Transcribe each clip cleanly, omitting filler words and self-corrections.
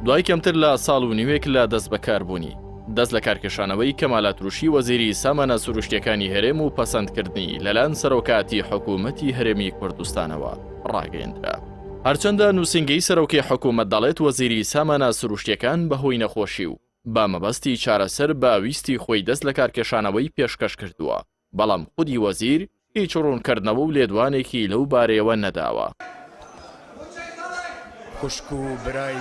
دوای کەمتر لە ساڵ و نیوێک لە دەستبەکاربوونی، دەست لەکارکێشانەوەی کەمال ئەتروشی وەزیری سامانە سروشتییەکانی هەرێم و پەسەندکردنی لەلایەن سەرۆکایەتی حکوومەتی هەرێمی کوردستانەوە ڕاگەیەندرا. هەرچەندە نووسینگەی سەرۆکی حکوومەت دەڵێت وەزیری سامانە سروشتییەکان بەهۆی نەخۆشی و بە مەبەستی چارەسەر بە ویستی خۆی دەست لەکارکێشانەوەی پێشکەش کردووە، بەڵام خودی وەزیر هیچ ڕوونکردنەوە و لێدوانێکی لەو بارەیەوە نەداوە. خوشک و برای.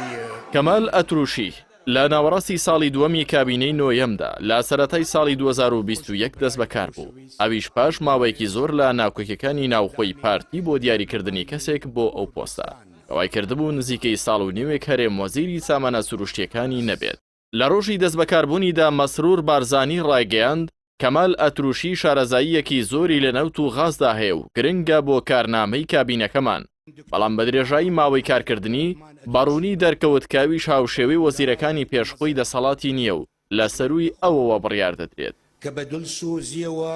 کەمال ئەتروشی، لە ناوەڕاستی ساڵی دووەمی کابینەی نۆیەمدا لە سەرەتای ساڵی 2021 دەستبەکار بوو، ئەویش پاش ماوەیەکی زۆر لە ناکۆکیەکانی ناوخۆی پارتی بۆ دیاریکردنی کەسێک بۆ ئەو پۆستە، کە وایکردبوو نزیکەی ساڵ و نیوێک هەرێم وەزیری سامانە سروشتییەکانی نەبێت. لە ڕۆژی دەستبەکاربوونیدا مەسرور بارزانی ڕایگەیاند، کەمال ئەتروشی شارەزاییەکی زۆری لە نەوت و غازدا هەیە و گرنگە بۆ کارنامەی کابینەکەمان، بەڵام بە درێژایی ماوەی کارکردنی، بە ڕوونی دەرکەوت کە ئەویش هاوشێوەی وەزیرەکانی پێش خۆی دەسەڵاتی نییە و لە سەرووی ئەوەوە بڕیار دەدرێت. کە بە دڵسۆزییەوە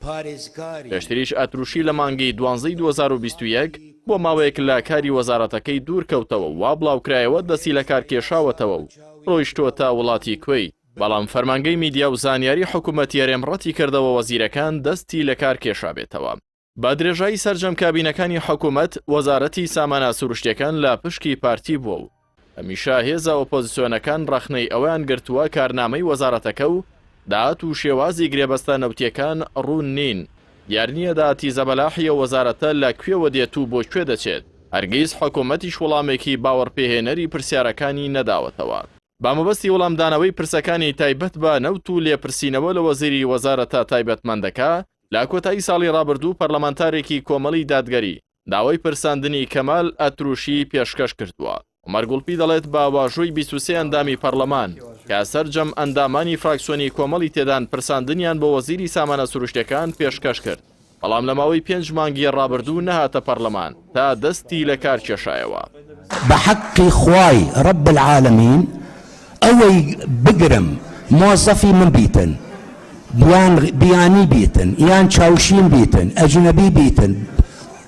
پارێزگاری. پێشتریش ئەتروشی لە مانگی دوانزەی 2021 بۆ ماوەیەک لە کاری وەزارەتەکەی دوورکەوتەوە و وا بڵاوکرایەوە دەستی لەکارکێشاوەتەوە و ڕۆیشتووەتە وڵاتی کوەیت، بەڵام فەرمانگەی میدیا و زانیاری حکومەتی هەرێم ڕەتیکردەوە وەزیرەکان دەستی لەکارکێشابێتەوە. بە درێژایی سەرجەم کابینەکانی حکومەت، وەزارەتی سامانە سروشتیەکان لە پشکی پارتی بووە و هەمیشە هێزە ئۆپۆزسیۆنەکان ڕەخنەی ئەوەیان گرتووە کارنامەی وەزارەتەکە و داهات و شێوازی گرێبەستە نەوتیەکان ڕوون نین، دیار نییە داهاتی زەبەلاحی ئەو وەزارەتە لە کوێوە دێت و بۆ کوێ دەچێت، هەرگیز حکومەتیش وەڵامێکی باوەڕپێهێنەری پرسیارەکانی نەداوەتەوە. بە مەبەستی وەڵامدانەوەی پرسەکانی تایبەت بە نەوت و لێپرسینەوە لە وەزیری وەزارەتە تایبەتمەندەکە، لە کۆتایی ساڵی ڕابردوو پەرلەمانتارێکی کۆمەڵی دادگەری داوای پرساندنی کەمال ئەتروشی پێشکەش کردووە. عومەر گوڵپی دەڵێت بە واژۆی 23 ئەندامی پەرلەمان کە سەرجەم ئەندامانی فراکسیۆنی کۆمەڵی تێدان پرساندنیان بۆ وەزیری سامانە سروشتیەکان پێشکەش کرد، بەڵام لە ماوەی پێنج مانگی ڕابردوو نەهاتە پەرلەمان تا دەستی لە کار کێشایەوە. بە حەقی خوای رب العالمین ئەوەی بگرم مۆزەفی من بیتن یان بیانی بیتن یان چاوشین بیتن ئەجنەبی بیتن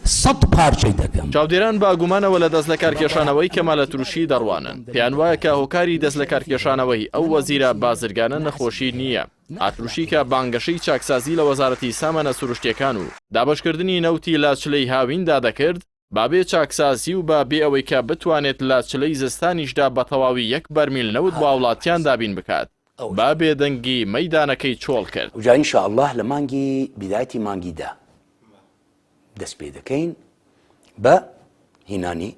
سەت پارچەی دەکەم. چاودێران بە گومانەوە لە دەستلەکارکێشانەوەی کەمال ئەتروشی دەڕوانن، پێیانوایە کە هۆکاری دەستلەکارکێشانەوەی ئەو وەزیرە بازرگانە نەخۆشی نییە، ئەتروشی کە بانگەشەی چاکسازی لە وەزارەتی سامانە سروشتییەکان و دابەشکردنی نەوتی لە چلەی هاویندا دەکرد، بە بێ چاکسازی و بە بێ ئەوەی کە بتوانێت لە چلەی زستانیشدا بە تەواوی یەک بەرمیل نەوت بۆ هاوڵاتیان دابین بکات، بە بێدەنگی مەیدانەکەی چۆڵ کرد. جا ان شاء اللە لە مانگی بیدایەتی مانگی دە دەست پێ دەکەین بە هینانی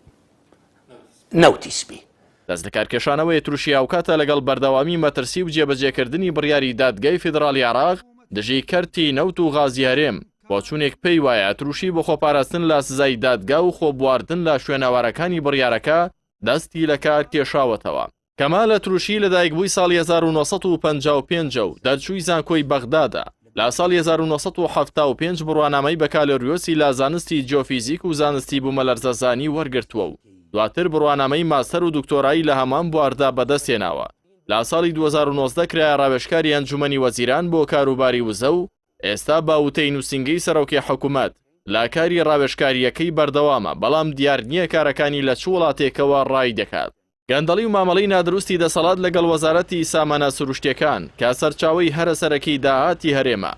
نەوتی سپی. دەستلەکارکێشانەوەی تورکیا هاوکاتە لەگەڵ بەردەوامی مەترسی و جێبەجێکردنی بڕیاری دادگای فیدڕاڵی عێراق دژی کەرتی نەوت و غازی هەرێم، بۆچوونێک پێی وایە تروشی بۆ خۆپاراستن لە سزای دادگا و خۆبواردن لە شوێنەوارەکانی بڕیارەکە دەستی لەکار کێشاوەتەوە. کەمال ئەتروشی لەدایکبووی ساڵی 1955 ە و دەرچووی زانکۆی بەغدادە، لە ساڵی 1975 بڕوانامەی بەکالۆریۆسی لە زانستی جیۆفیزیک و زانستی بوومەلەرزەزانی وەرگرتووە و دواتر بڕوانامەی ماستەر و دکتۆرای لە هەمان بواردا بەدەستهێناوە. لە ساڵی 2019 کرایە ڕاوێژکاری ئەنجومەنی وەزیران بۆ کاروباری وزە و ئێستا بە وتەی نووسینگەی سەرۆکی حکومەت، لە کاری ڕاوێژکارییەکەی بەردەوامە، بەڵام دیار نییە کارەکانی لە چ وڵاتێکەوە ڕایی دەکات. گەندەڵی و مامەڵەی نادروستی دەسەڵات لەگەڵ وەزارەتی سامانە سروشتییەکان کە سەرچاوەی هەرە سەرەکی داهاتی هەرێمە،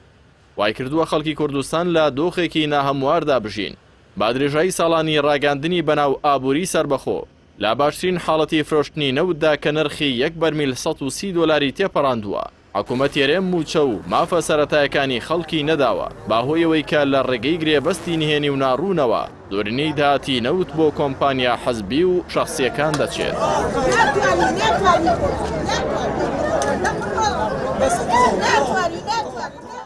وایکردووە خەڵکی کوردستان لە دۆخێکی ناهەمواردا بژین. بە درێژایی ساڵانی ڕاگەیاندنی بەناو ئابووری سەربەخۆ، لە باشترین حاڵەتی فرۆشتنی نەوتدا کە نرخی یەک بەرمیل 130 دۆلاری تێپەڕاندووە، حکومەتی هەرێم مووچە و مافە سەرەتایەکانی خەڵکی نەداوە، بە هۆی ئەوەی کە لە ڕێگەی گرێبەستی نهێنی و ناڕوونەوە زۆرینەی داهاتی نەوت بۆ کۆمپانیا حزبی و شەخسییەکان دەچێت.